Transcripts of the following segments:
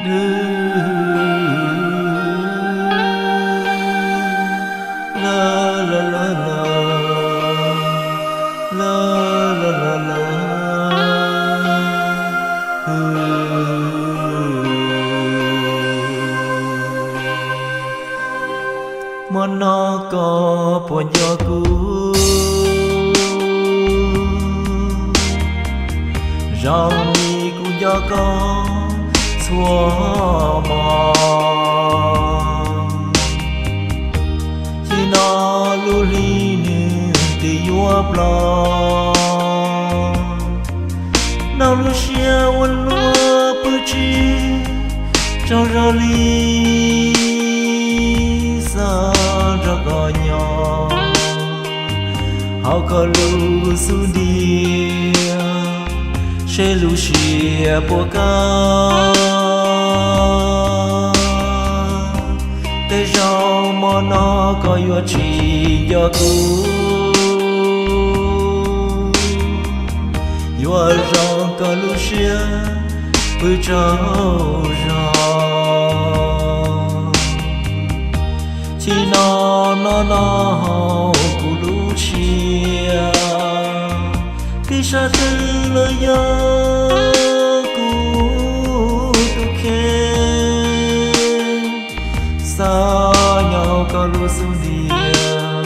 Hmo no koj puas nco kuv? Zoo li kuv nco koj txhua hmo. Txij no lub hli nws twb yuav plob, nrog lub siab ua luaj pw tsis tsaug zog li, xav nrog koj nyob hauv koj lub xub ntiag, seb lub siab puas kam. Tej zaum hmo no koj yuav tsis nco kuv, yuav zoo koj lub siab pw tsaug zog. Txij no no no hauv kuv lub siab, kev sab twg los yog kuv tus kheej, xav nyob koj lub xub ntiag,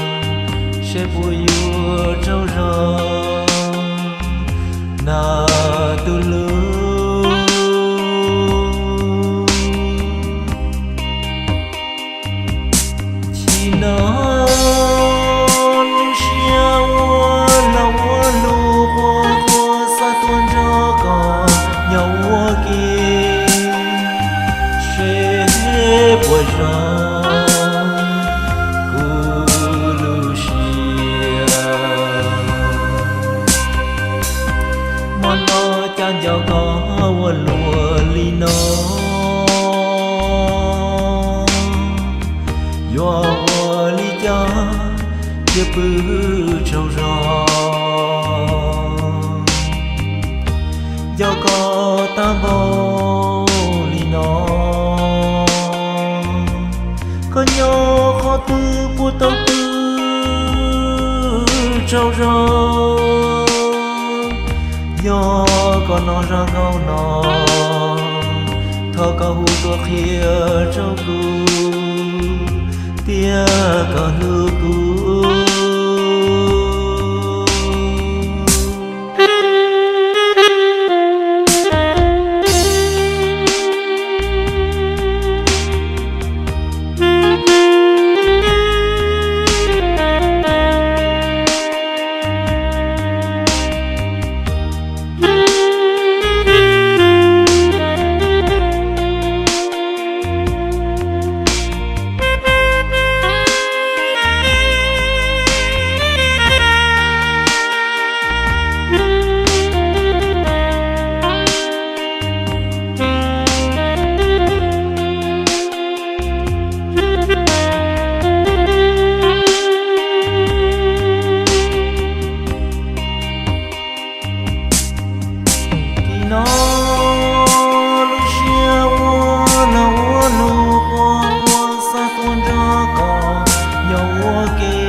seb puas yuav tsaug zog na tus hlub. Txij no lub siab ua lag ua luam, qhuas qhuas xav tuaj nrog koj nyob ua ke, seb puas zoo kuv lub siab. Hmo no cas nco koj ua luaj li no, yuav ua li cas thiaj pw tsaug zog. Nco koj tag npaum li no, koj nyob qhov twg puas tau pw tsaug zog. Yog koj nov zaj nkauj no, thov koj hu tuaj qhia rau kuv tias koj hlub kuv. Txij no lub siab ua lag ua luam, qhuas qhuas xav tuaj nrog koj nyob ua ke,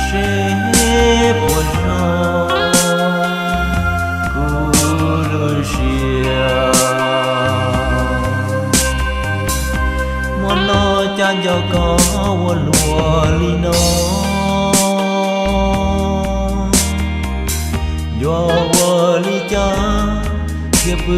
seb puas zoo kuv lub siab. Hmo no cas nco koj ua luaj li no, yuav ua li cas thiaj pw